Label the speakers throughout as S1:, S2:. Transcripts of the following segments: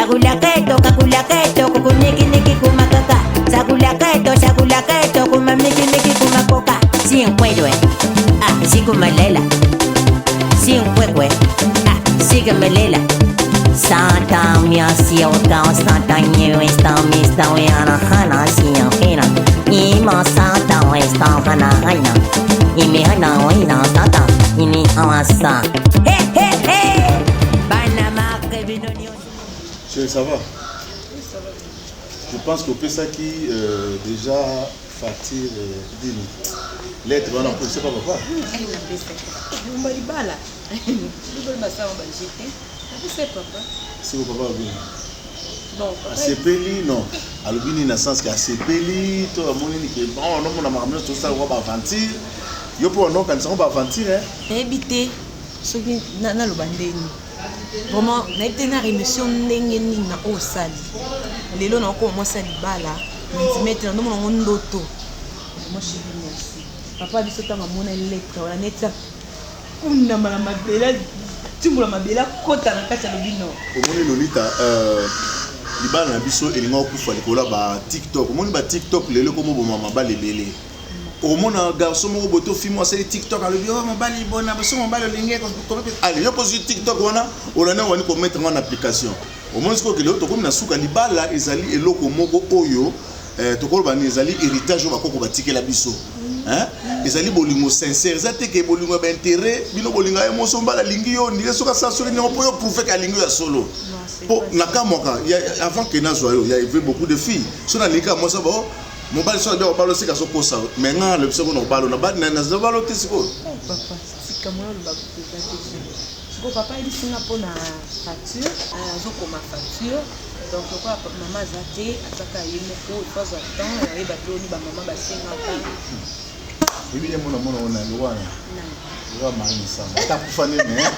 S1: Sagulaketo kakulaketo kukunikiniki kumakaka Sagulaketo sagulaketo kumamikiniki kumakoka Sinkwedwe ah sikumalela Sinkwekwe ah sikumelela Santa mia siota santa nyewe sta mista weana hana sia hena Ima santa westa hana hana Imi hana wena santa Imi awasa Hey hey hey Bana make bino nyonso.
S2: Chérie, ça va? Je pense qu'opesaki euh, déjà facture euh, nini lettre wana opesa pa papa.
S3: Bomba libala. Libala basala ba jete. Napesa papa.
S2: Siko papa alobi nini? Bon, papa. Asepeli non alobi nini na sens ke asepeli to amoni nini ke bon onomona makambo nyonso tosala kwa baaventure yo mpo onokanisa ngo baaventure eh?
S3: Nayebi te soki naloba ndeni vraiment nayebi te na remission ndenge nini na oyo osali lelo nakokoma mwasi ya libala nandima ete nandomona yango ndoto. Vraiment chérie merci papa biso ntango amona lettre wana neti akundama na mabele atimbola mabele akota na kati alobi no.
S2: Omoni Lolita euh, libala na biso elinga okufa likolo ya ba tiktok. Omoni ba tiktok lelo ekomoboma mabala ebele. Okomona garçon moko boye to fille moko asali tiktok alobi oh mobali bona biso mobali olingi ale yo kozwi tiktok wana olandi yango wani komettre yango na application. Omoni sikoyo ke lelo tokomi na suka libala ezali eloko moko oyo eh, tokoloba nini ezali héritage oyo bakoko batikela biso hein? Ezali bolingo sincère, eza te ke bolingo ya baintérêt bino bolinga ye moso mobali alingi yo ndire soki asala soki nini mpo yo prouve ke alingi yo ya solo. Mpo nakamwaka avant ke nazwa yo ya avait beaucoup de filles so nalingi kaka mwasi bao mobali so abi akobala osika azokosa yo mais ngai nalobi soko na obalo naza obalo te sikoyo.
S3: Papa tika mwana oloba eza te sikoyo papa ayebisi nga mpo na facture azokoma facture donc lokola mama aza te azaka ye moko il faut azwa temps ya oyeba te oni bamama basengaka.
S2: Ebi ye mona mona ona lowana lowa mari misamba ata kufa nde mais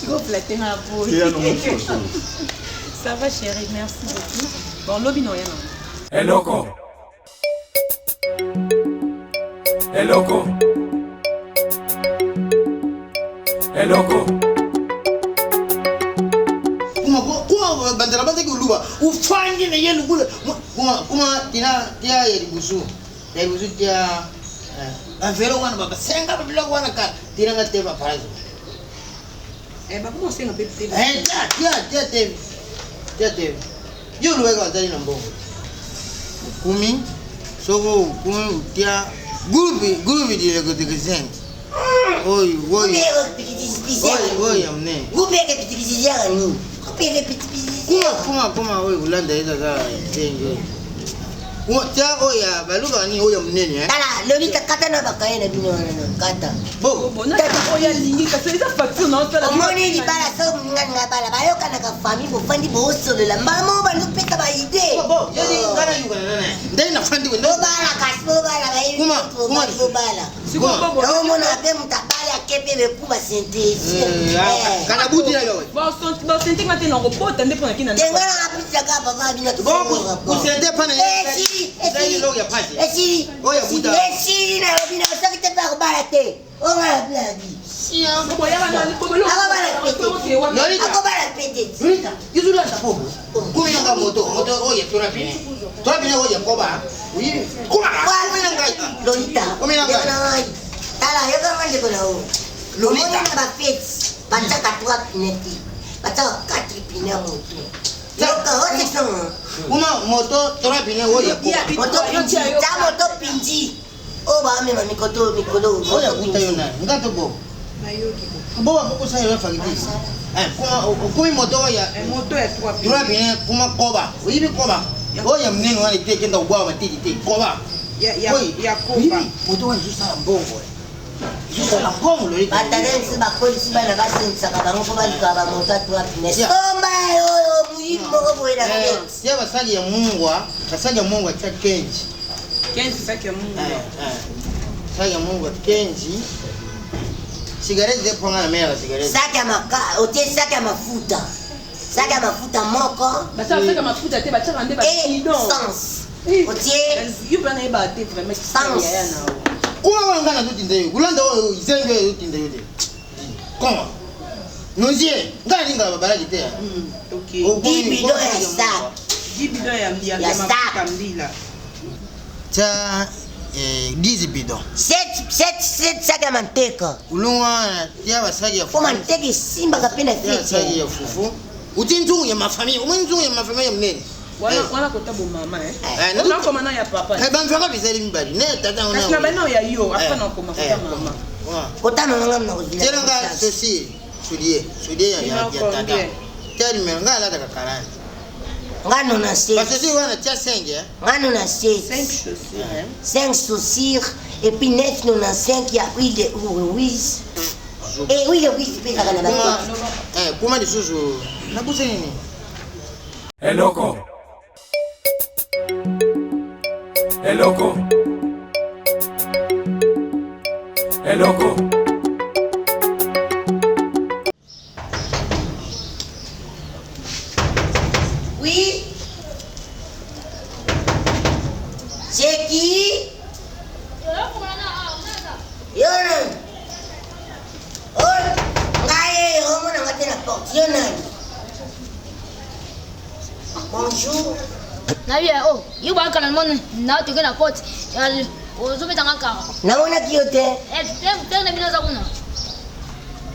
S3: sikoyo plate nga boye. Ça va chérie, merci beaucoup. Bon lobi na oya nango.
S4: Eloko. Eloko. Eloko.
S5: Kuma kuma bandela bandaki oluba ufandi na ye lukula kuma kuma tina tia ya liboso ya liboso tia bavelo wana basenga babiloko wana ka tina nga te baparazo.
S3: Eh, bakoma kosenga mpe te.
S5: Eh, tia tia tia te tia te yo olobaki bazali na mbongo okumi soko okumi otia groupe groupe dilekotekesente oyo oyo oyo oyo ya monene kuma kuma kuma oyo kolanda ye kaka ndenge oyo Kuma tia oyo ya balukaka nini oyo ya monene eh?
S1: Tala lolita kata na bakaye na bino wana na kata.
S5: Bo
S3: oyo alingi kasi eza facture na osala.
S1: Omoni libala so moninga ninga bala bayokanaka famille bofandi bosolola mbala moko bandi kopesa ba idée.
S5: Bo yoni nga na yukana na naye ndenge nafandi boye
S1: Bobala kasi bobala bayebi
S5: Kuma,
S1: kutu
S5: kuma.
S1: bobali bobala.
S3: Sikoyo bobo
S1: Omona pe moto abali ake pe bekuba sintesi.
S5: Kana buti na yo.
S3: Basente nga te na kobota nde mpo na kina.
S1: Te nga na apesaka papa bino
S5: Bon kusente pana
S1: Esili
S5: ezali eloko ya pasi.
S1: esili
S5: Oyo ya buta.
S1: esili nalobi na soki te mpe akobala te onga na bino abi akobala pete
S5: Lolita, yuzulanda bobo. Kumi nanga moto, moto oyo tora pine. Tora pine oyo koba. Uyi, kuma, kumi nanga.
S1: Lolita
S5: Kumi nanga.
S1: ndeko na ngai tala yokanga ndeko na yo
S5: Lolita.
S1: omoni na bafeti batiaka 3 pine te batiaka 4 pine ya moto yoka oteson
S5: Kuma moto tora pine oyo koba.
S1: moto pinji ta moto pinji oyo bamema mikoto mikolo
S5: Oyo ya buta yo na. Ngato bo. Bo akokosa yo fakiti. Eh, kuma kumi moto oyo ya
S3: moto ya 3
S5: tora pine kuma koba. Oyibi koba. Oyo ya monene wana te kenda kobwaka matiti te koba. Oyo,
S3: ya koba.
S5: oyibi moto wana ezosala mbongo. Ezosala mbongo Lolita.
S1: Batata misusu bakolisi bana basengisaka bango mpo balukaka bamoto ya 3 pine
S5: Yeah.
S1: somba oyo moyibi moko boye na
S5: Eh,
S1: feti
S5: tia basaki ya mungwa, basaki ya mungwa tia kenji.
S3: 15 saki ya mungu.
S5: Eh, eh. Saki ya mungwa kenji. Cigarette te mpo nga na melaka cigarette.
S1: Saki ya maka otie saki ya mafuta saki ya mafuta moko
S3: Basala saki ya mafuta te batiaka nde
S1: e
S3: babidon.
S1: sens otie
S3: Yo mpe nayebaka te vraiment
S1: Sans.
S3: yaya na yo.
S5: Kuma oyo nga nazotinda yo, kolanda oyo zenge oyo ezotinda yo te. Koma. Nozie, ngai nalingaka babalaki te.
S6: Ok.
S1: 10 bidon ya sac.
S6: 10 bidon ya ya
S1: Ya
S6: mafuta
S1: sac.
S6: mbila.
S5: Tia 10 bidon.
S1: 7 7 7 sac ya manteka.
S5: Ulungu wana tia basaki ya
S1: Po
S5: fufu.
S1: manteka esimbaka mpe na
S5: Tia basaki
S1: fete.
S5: ya fufu. Uti nzungu ya mafamille, omoni nzungu ya mafamille ya monene.
S6: Wana
S5: Eh.
S6: wana kota bo mama eh.
S5: Eh,
S6: Wana koma na ya papa.
S5: Eh, bamvaka bizali mibali ne tata wana.
S6: Kasi na bana ya yo,
S5: Eh,
S6: apa na koma
S5: eh,
S6: kota mama.
S5: wa.
S1: Kota mama nga mna kozila.
S5: Tiela nga sosi soulier, soulier ya ya
S6: Numéro
S5: ya tata.
S6: combien?
S5: Tia numéro nga alataka 40.
S1: Nga nona 7.
S5: Basosi wana tia 5 eh.
S1: Nga nona 7.
S6: 5 chaussures hein.
S1: 5 chaussures et puis 9,95 ya huile huise. Et huile huise mpe ezalaka na
S5: Kuma
S1: ba
S5: eh kuma lisusu nabusa nini?
S4: Eloko. Eloko. Eloko.
S1: Oui. C'est qui? Yo nani? Oh, ngai omona nga te na porte. Yo nani? Bonjour.
S7: Nabi o yo bakana mo na toke na porte ozobetanga kara.
S1: Namonaki yo te.
S7: Pere na bino aza kuna.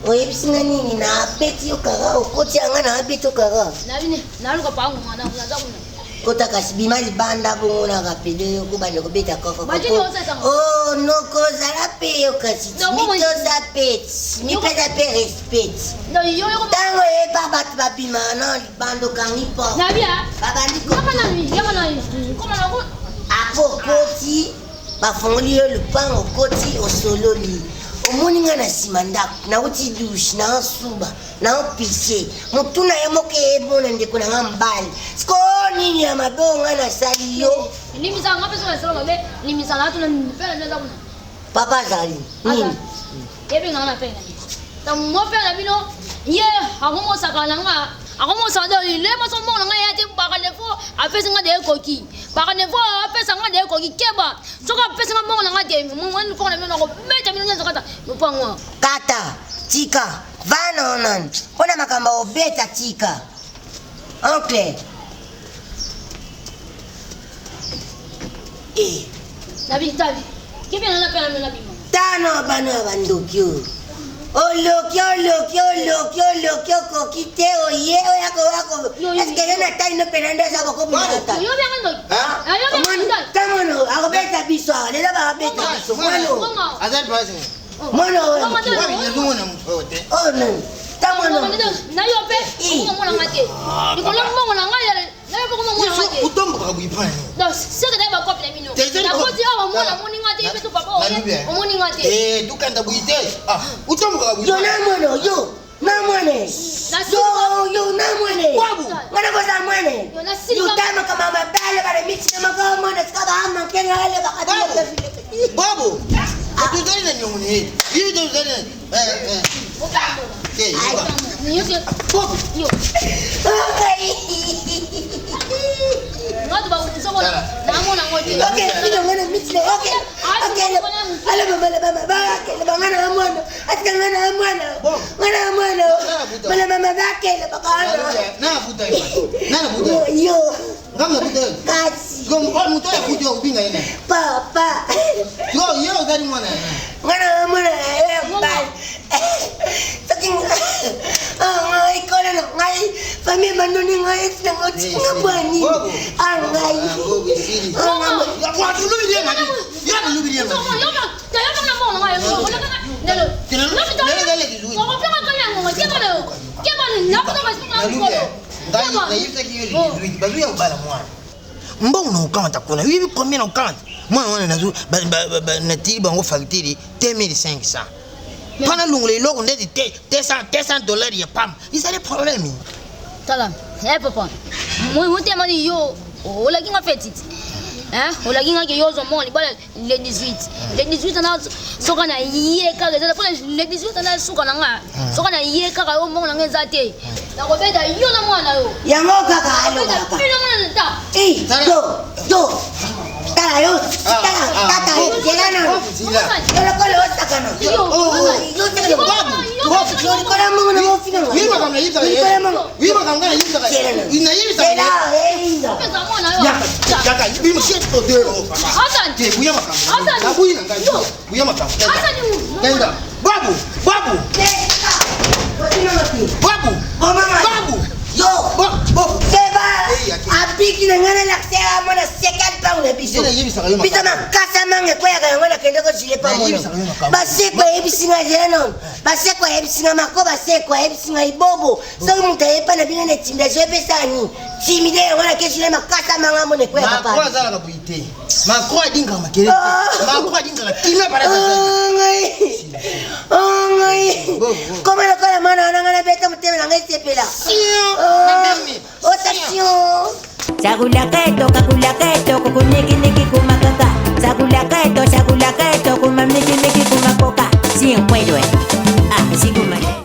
S1: Oyebisi nga nini? Nabeti yo kara, okoti yanga nabeti yo kara.
S7: Nabi naluka pango naza kuna.
S1: Kota kasi bima libanda bongo na rapele yo kobanda kobeta koko.
S7: Bajini osesanga.
S1: Oh, noko ozala mpe yo kasi.
S7: Non, bongo-
S1: Mitosa mpe, mipesa mpe respect.
S7: No yo yo
S1: Ntango oyeba bato babimaka na libanda okangi porte.
S7: nabi a
S1: Babandi
S7: yaka na yaka na koma na ko
S1: apo okoti bafongoli yo lupango okoti osololi omoni nga na nsima ndako nauti dushe naosuba naopise motu na yo moko eyebona ndeko na nga mobali siko nini ya mabe oyo nga nasali yo
S7: limbisa nga mpe soki nasala mabe limbisa na tuna pere na bino aza kuna.
S1: Papa azali nini?
S7: Yebengaka na pere na ye ntango mo pere na bino ye akomosaka na nga akomosaka do le moso mbongo na ngai ya te bakanefo apesi nga de ekoki bakanefo apesa nga de ekoki keba soki apesi nga mbongo na nga te mbongo na bino nakobeta bino nyonso kata lopango.
S1: Kata tika vana onani mpona makambo ya obeta tika oncle e
S7: Nabi tabi kebe na pere na bino na bima.
S1: Tano bana ya bandoki oyo oloki oloki oloki oloki okoki te oye oyako oyako eske yo na tali no pena nde eza bokobimaka
S7: Yo benga ndoki. Yo benga ndoki.
S1: tamono akobeta biso awa lelo bakabeta biso mwana
S5: Azali pasi.
S1: mwana oyo
S7: Mama,
S5: Wapi nazomona moto oyo te.
S1: oyo nani tamono
S7: Na yo mpe okomona nga te likolo mbongo na ngai na yo mpe okomona nga te.
S5: Utombokaka boye mpo na nini?
S7: Donc seke taye bakope na bino nakoti awa mwana omoni nga te ye mpe so papa oye omoni nga te.
S5: Eh, dukanda boye te. Ah, utombokaka boye.
S1: Yo na mwana yo na mwana yo yo na mwana
S5: Babu.
S1: ngana koza mwana
S7: Yo, nasili
S1: yo
S7: kama-
S1: tama kama mabale bana miti na makao mwana sika ba makenga ale bakabila
S5: Babu. Tozali na niongo na ye. Ye tozali na eh eh. Te, yoka. Babu.
S7: Yo nga to bakusoko namona ngo te.
S1: Okay, bino ngana miti na okay. Okay, ala mama la mama ba ke la ngana mwana. Atika ngana mwana. Ngana mwana. Bala mama ba ke la bakana.
S5: Na futa yo. Na futa yo.
S1: Yo,
S5: Nga na futa yo.
S1: kasi
S5: Siko oh moto ya futa yo obinga ye na.
S1: papa.
S5: Siko ye ozali mwana ya nani?
S1: Ngana mwana ya mbali. Soki ngai kola na ngai famille bandoni ngai esinango tinga bwani. Ah ngai.
S5: Ah, Bobo, esili.
S1: Ah ngai.
S5: Ya kwa tulubi ye mabi. Ya tulubi ye mabi. Ngai nayebisaki yo le 18 bazoya kobala mwana mbongo na okanta kuna oyebi combien na okanta mwana wana nazo natili bango facture 2500 mpo nalongola eloko ndeti 200 dollar ya pamba ezali problème.
S7: Tala eh papa motema ni yo olaki nga feti ti olaki nga ke yo ozwa mbongo libala le 18 le 18 na soka na ye kaka eza mpona le 18 na suka na nga soka na ye kaka yo mbongo na nga eza te nakobeta yo na mwana yo.
S1: Yango kaka
S7: Nakobeta
S1: alobaka.
S7: bino mwana na ta.
S1: Eh, do, do. Tala. Tala yo, tala, tata, zela nano. Yo lokola osakana. Yo osakana. Yo likola mongo na mofina.
S5: Oui, makambo nayebisaka ye.
S1: Likola mongo.
S5: Oui, makambo ngai nayebisaka ye.
S1: Zela nano.
S5: Nayebisaka ye.
S1: Zela, eh, inga.
S7: Opesa mwana yo.
S5: Yaka, yaka, bino shit odeur, papa.
S7: Hassan.
S5: Te, buya makambo.
S7: Hassan.
S5: Nabuyi na ngai.
S7: Yo.
S5: Buya makambo.
S7: Hassan,
S5: Kenda. Babu, babu,
S1: Teka. Otina mati.
S5: babu.
S1: Bomama.
S5: Babu.
S1: Yo.
S5: Bo, bo.
S1: Seba.
S5: Eh, ake.
S1: Abiki na ngai nalakisa ya mwana seka lipango na biso.
S5: Nde nayebisaka yo
S1: Biso
S5: makambo.
S1: makasa manga ekweyaka yango nakende kozile pa mono.
S5: Nayebisaka yo makambo.
S1: Baseko ayebisi ngai zela nono. Baseko ayebisi ngai mako baseko ayebisi ngai bobo. Soki moto ayepa na bino na intimidation epesa nini? Timide yango nakesile makasa manga mona ekweyaka
S5: Macron
S1: pa.
S5: azalaka boye te. Macron adingaka makelele te.
S1: Ah.
S5: Macron adingaka kimia palata azali.
S1: Oh, ngai. Oh, ngai.
S5: Bobo, bobo.
S1: Koma lokola mwana wana ngai nabeta motema na ngai esepela.
S5: Sion,
S1: Oh,
S5: madame.
S1: oh, Sakulaka kakulaka eto kukuniki-niki kumakaka. Sakulaka eto, sakulaka eto, kumamiki-niki kumakoka. Sin puedo, eh.